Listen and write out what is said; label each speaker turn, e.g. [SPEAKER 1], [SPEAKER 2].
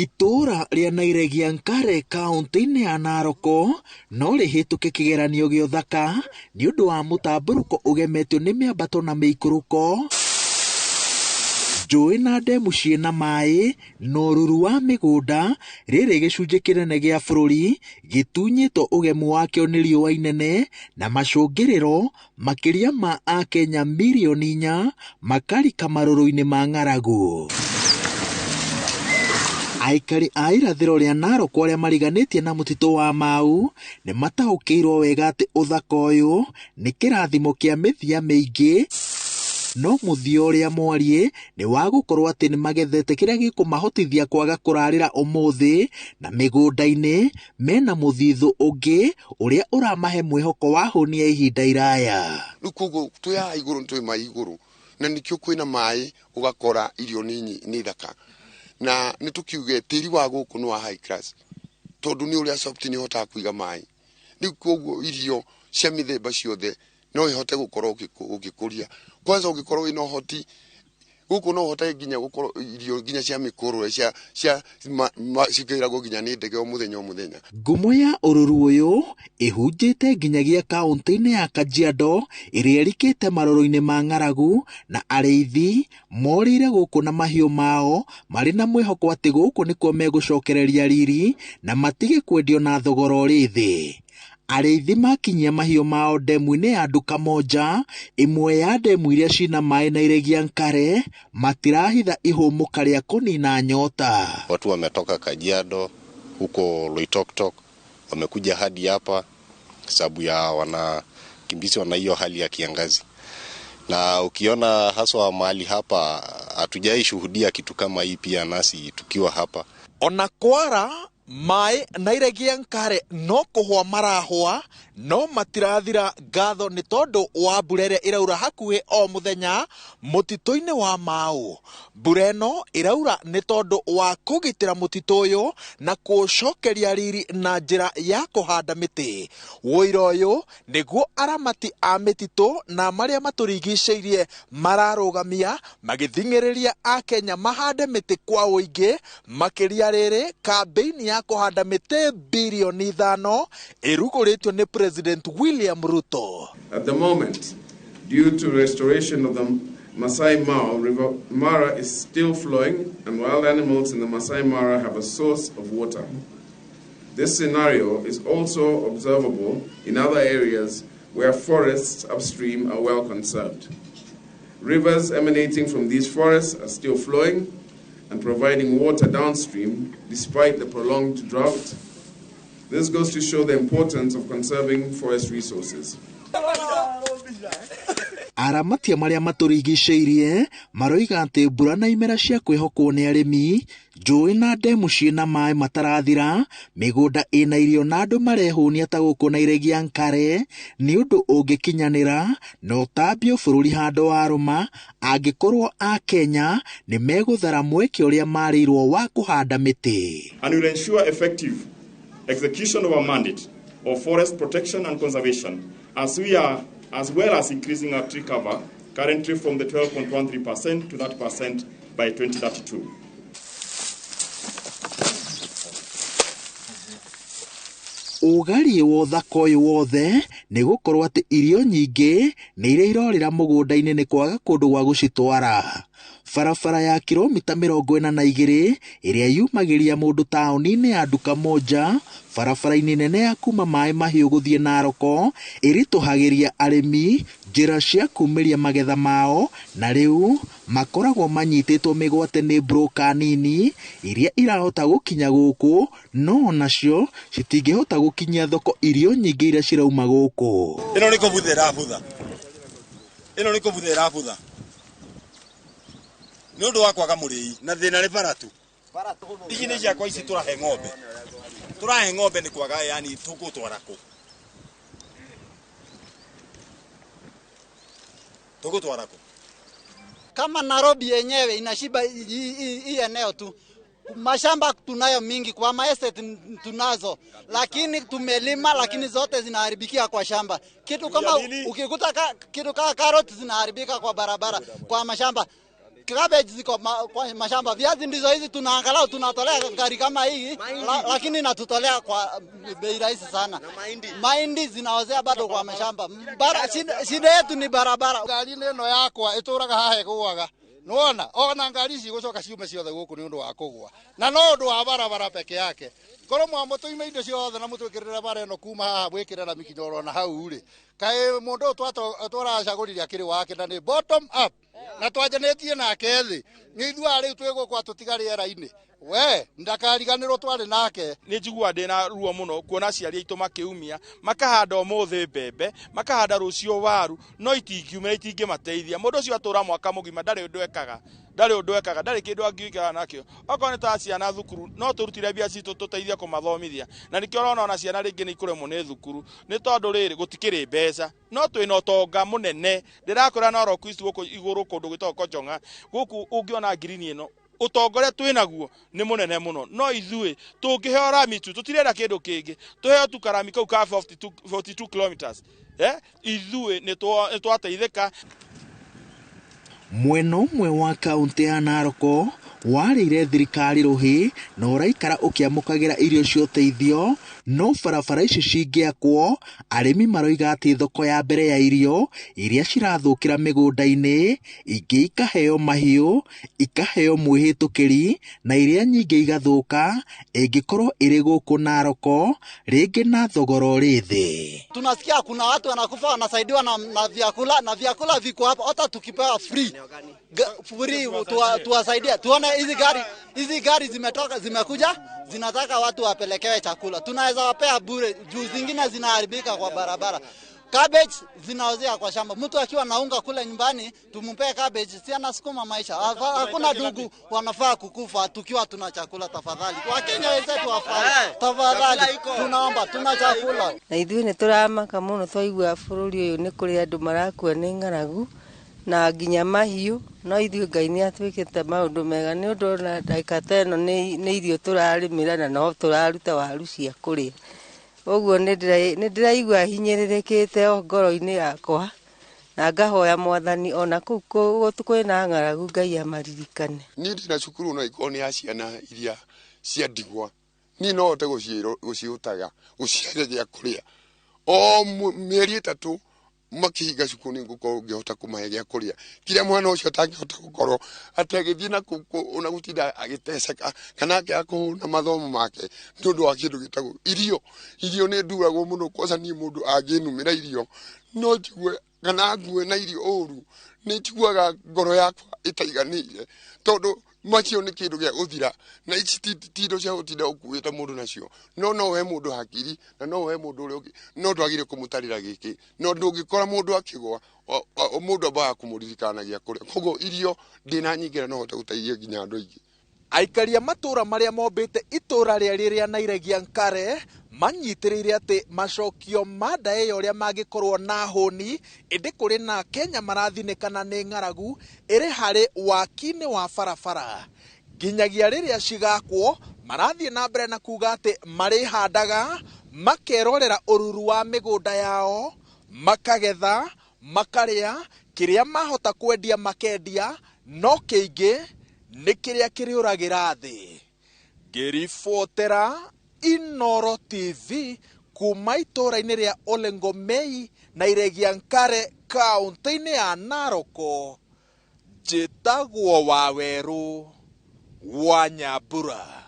[SPEAKER 1] Itũũra rĩa Nairegiankare kaũntĩ-inĩ ya Narok no rĩhĩtũke kĩgeranio gĩa ũthaka nĩ ũndũ wa mũtambũrũko ũgemetio nĩ mĩambato na mĩikũrũko, njũĩ na ndemu ciĩna maĩ na ũruru wa mĩgũnda. Rĩrĩ gĩcunjĩ kĩnene gĩa bũrũri gĩtunyĩtwo ũgemu wakĩo nĩ riũa inene na macũngĩrĩro makĩria ma akenya mirioni 4 makarika marũrũ-inĩ ma ng'aragu. Aikari a irathĩro rĩa Narok arĩa mariganĩtie na mũtitũ wa Mau nĩ mataũkĩirwo wega atĩ ũthaka ũyũ nĩ kĩrathimo kĩa mĩthia mĩingĩ, no mũthia ũrĩa mwariĩ nĩ wa gũkorwo atĩ nĩ magethete kĩrĩa gĩkũmahotithia kwaga kũrarĩra ũmũthĩ, na mĩgũnda-inĩ mena mũthithũ ũngĩ ũrĩa ũramahe mwĩhoko wa hũni ya ihinda iraya.
[SPEAKER 2] Rĩu koguo twĩ haha igũrũ nĩ twĩ maĩ igũrũ na nĩkĩo kwĩna maĩ ũgakora irio nĩ thaka. Na nĩ tũkiuge tĩri wa gũkũ nĩ wa high class tondũ nĩ ũrĩa soft nĩ ũhotaga kũiga maĩ. Rĩu koguo irio cia mĩthemba ciothe no ihote gũkorwo ũgĩkũria. Kwanza ũngĩkorwo wĩna ũhoti gũkũ no ũhote nginya gũkorwo irio nginya cia mĩkũrũre cia cikĩragwo nginya nĩ ndege o mũthenya o mũthenya.
[SPEAKER 1] Ngumo ya ũruru ũyũ ĩhunjĩte nginyagia kaũntĩ-inĩ ya Kajiado ĩrĩa ĩrikĩte marũrũ-inĩ ma ng'aragu, na arĩithi morĩire gũkũ na mahiũ mao marĩ na mwĩhoko atĩ gũkũ nĩkuo megũcokereria riri na matige kwendio na thogora ũrĩ thĩ. Arĩithi makinyia mahiũ mao ndemu-inĩ ya Nduka Moja, ĩmwe ya ndemu iria cina maĩ Nairegiankare, matirahitha ihũmũka rĩa kũnina nyota.
[SPEAKER 3] Watu wametoka Kajiado huko Loitoktok wamekuja hadi hapa sababu ya wanakimbizwa na hiyo hali ya kiangazi. Na ukiona haswa mahali hapa hatujai shuhudia kitu kama hii pia nasi tukiwa hapa.
[SPEAKER 1] Ona kwara maĩ Nairegiankare no kũhwa marahwa no matirathira ngatho nĩ tondũ wa mbura ĩrĩa ĩraura hakuhĩ o mũthenya mũtitũ-inĩ wa Mau. Mbura ĩno ĩraura nĩ tondũ wa kũgitĩra mũtitũ ũyũ na kũũcokeria riri na njĩra ya kũhanda mĩtĩ. Wũira ũyũ nĩguo aramati a mĩtitũ na marĩa matũrigicĩirie mararũgamia magĩthing'ĩrĩria akenya mahande mĩtĩ kwa ũingĩ, makĩria rĩrĩ kambĩini ya kũhanda mĩtĩ birioni 5 ĩrugũrĩtio nĩ President William Ruto.
[SPEAKER 4] At the moment, due to restoration of the Masai Mara, River Mara is still flowing and wild animals in the Masai Mara have a source of water. This scenario is also observable in other areas where forests upstream are well conserved. Rivers emanating from these forests are still flowing and providing water downstream despite the prolonged drought. This goes to show the importance of conserving forest resources.
[SPEAKER 1] Aramati marĩa matũrigicĩirie maroiga atĩ mbura na imera cia kwĩhokwo nĩ arĩmi, njũĩ na ndemu ciĩna maĩ matarathira, mĩgũnda ĩna irio na andũ marehũnia ta gũkũ Nairegiankare nĩ ũndũ ũngĩkinyanĩra na ũtambio bũrũri handũ warũma angĩkorwo akenya nĩ megũthara mweke ũrĩa marĩirwo wa kũhanda mĩtĩ.
[SPEAKER 5] And will ensure effective execution of our mandate of forest protection and conservation as well as increasing our tree cover currently from the 12.13% to 30% by 2032.
[SPEAKER 1] Ũgariĩ wa ũthaka ũyũ wothe nĩ gũkorwo atĩ irio nyingĩ nĩ iria irorĩra mũgũnda-inĩ nĩ kwaga kũndũ gwa gũcitwara. Barabara ya kilomita 42 ĩrĩa yumagĩria mũndũ taũni-inĩ ya Nduka Moja, barabara-inĩ nene ya kuma maĩ mahiũ gũthiĩ Narok, ĩritũhagĩria arĩmi njĩra cia kumĩria magetha mao, na rĩu makoragwo manyitĩtwo mĩgwate nĩ broka nini iria irahota gũkinya gũkũ, no onacio citingĩhota gũkinyia thoko irio nyingĩ iria cirauma gũkũ.
[SPEAKER 6] Ĩno nĩ kũbutha ĩrabutha. Ĩno nĩ kũbutha ĩrabutha. Nĩ ũndũ wa kwaga mũrĩi na thĩna nĩ bara tu. Ici nĩ ciakwa ici tũrahe ng'ombe. Tũrahe ng'ombe nĩ kwaga, yani tũgũtwara kũ? Tũgũtwara kũ?
[SPEAKER 7] Kama Nairobi yenyewe inashiba hii eneo tu. Mashamba tunayo mingi, kwa maestate tunazo, lakini tumelima, lakini zote zinaharibikia kwa shamba. Kitu kama ukikuta kitu kama carrot zinaharibika kwa barabara, kwa mashamba. Cabbage ziko kwa mashamba, viazi ndizo hizi tunaangalau tunatolea gari kama hii lakini inatutolea kwa bei rahisi sana. Mahindi zinaozea bado kwa mashamba. Shida yetu ni barabara.
[SPEAKER 8] Ngari ĩno yakwa ĩtũraga haha ĩgũaga. Nĩwona ona ngari ici gũcoka ciume ciothe gũkũ nĩ ũndũ wa kũgũa na no ũndũ wa barabara peke yake. Korwo mwamũtũime indo ciothe na mũtwĩkĩrĩre bara ĩno kuma haha mwĩkĩre rami kinya orona hau rĩ, kaĩ mũndũ ũyũ tũracagũrire akĩrĩ wake na nĩ bottom up na twanjanĩtie nake thĩ nĩ ithuĩ rĩu twĩ gũkũ atũtiga rĩera-inĩ. We ndakariganĩrwo twarĩ nake.
[SPEAKER 9] Nĩ njiguaga ndĩna ruo mũno kuona aciari aitũ makĩumia makahanda ũmũthĩ mbembe, makahanda rũciũ waru, no itingiumĩra, itingĩmateithia. Mũndũ ũcio atũra mwaka mũgima ndarĩ ũndũ ekaga, ndarĩ ũndũ ekaga, ndarĩ kĩndũ angĩikara nakĩo. Okorwo nĩ ta ciana thukuru, no tũrutire mbia citũ tũteithie kũmathomithia, na nĩkĩo ũrona ona ciana rĩngĩ nĩ ikũremwo nĩ thukuru nĩ tondũ rĩrĩ gũtikĩrĩ mbeca. No twĩna ũtonga mũnene, ndĩrakwĩra Narok East gũkũ igũrũ kũndũ gwĩtagwo Kochong'a, gũkũ ũngĩona ngirini ĩno ũtonga ũrĩa twĩnaguo nĩ mũnene mũno. No ithuĩ tũngĩheo rami tu, tũtirenda kĩndũ kĩngĩ, tũheo tu karami kau ka 42 kilometers, ithuĩ nĩ twateithĩka.
[SPEAKER 1] Mwena ũmwe wa kaũntĩ ya Narok warĩire thirikari rũhĩ na ũraikara ũkĩamũkagĩra irio cia ũteithio, no barabara ici cingĩakwo arĩmi maroiga atĩ thoko ya mbere ya irio iria cirathũkĩra mĩgũnda-inĩ, ingĩ ikaheo mahiũ, ikaheo mwĩhĩtũkĩri na iria nyingĩ igathũka ĩngĩkorwo ĩrĩ gũkũ Narok rĩngĩ na thogora ũrĩ thĩ.
[SPEAKER 7] Tunasikia kuna watu wanakufa wanasaidiwa na vyakula, na vyakula viko hapa, hata tukipewa free free tuwasaidie. Tuone hizi gari zimetoka, zimekuja, zinataka watu wapelekewe chakula. Tunaweza wapea bure juu zingine zinaharibika kwa barabara. Cabbage zinaozea kwa shamba. Mtu akiwa na unga kule nyumbani tumpee cabbage, si anasukuma maisha. Hakuna ndugu wanafaa kukufa tukiwa tuna chakula tafadhali. Wakenya wenzetu wafai. Tafadhali tunaomba tuna chakula.
[SPEAKER 10] Na ithuĩ nĩ tũramaka mũno twaigua bũrũri ũyũ nĩ kũrĩ andũ marakua nĩ ng'aragu na nginya mahiũ, no ithuĩ Ngai nĩ atwĩkĩte maũndũ mega nĩ ũndũ ona ndagĩka ta ĩno nĩ irio tũrarĩmĩra na no tũraruta waru cia kũrĩa. Ũguo nĩ ndĩraigua hinyĩrĩrĩkĩte o ngoro-inĩ yakwa na ngahoya Mwathani ona kũu kwĩna ng'aragu Ngai amaririkane.
[SPEAKER 2] Niĩ ndĩna cukuru no ikorwo nĩ ya ciana iria cia ndigwa, niĩ no hote gũciũtaga gũcihe gĩa kũrĩa o mĩeri 3 makihinga cukuru nĩ ngũkorwo ngĩhota kũmahe gĩa kũrĩa kĩrĩa mwana ũcio atangĩhota gũkorwo atagĩthiĩ na kũu na gũtinda agĩteceka kana akĩaga kũhũna mathomo make nĩ ũndũ wa kĩndũ gĩtagwo irio. Irio nĩ nduragwo mũno kwaca niĩ mũndũ angĩnumĩra irio no njigue kana ngue na irio ũru, nĩ njiguaga ngoro yakwa ĩtaiganĩire tondũ macio nĩ kĩndũ gĩa gũthira na ici ti indo cia gũtinda ũkuĩte mũndũ nacio. No no ũhe mũndũ hakiri na no ũhe mũndũ ũrĩa ũngĩ, no ndwagĩrĩire kũmũtarĩra gĩkĩ, no ndũngĩkora mũndũ akĩgwa mũndũ ambaga kũmũririkana gĩa kũrĩa. Koguo irio ndĩna nyingĩ na no hote gũteithia nginya andũ aingĩ.
[SPEAKER 1] Aikari a matũra marĩa mombĩte itũra rĩa rĩrĩa Nairagia Nkare manyitĩrĩire atĩ macokio ma nda ĩyo ũrĩa mangĩkorwo na hũni, ĩndĩ kũrĩ na Kenya marathinĩkana nĩ ng'aragu ĩrĩ harĩ waki-inĩ wa barabara. Nginyagia rĩrĩa cigakwo marathiĩ na mbere na kuga atĩ marĩhandaga makerorera ũruru wa mĩgũnda yao, makagetha, makarĩa, kĩrĩa mahota kwendia makendia, no kĩingĩ nĩ kĩrĩa kĩrĩũragĩra thĩ. Ngĩribotera Inooro TV kuma itũra-inĩ rĩa Olengomei na Iregia Nkare kaũntĩ-inĩ ya Narok, njĩtagwo Wawerũ wa Nyambura.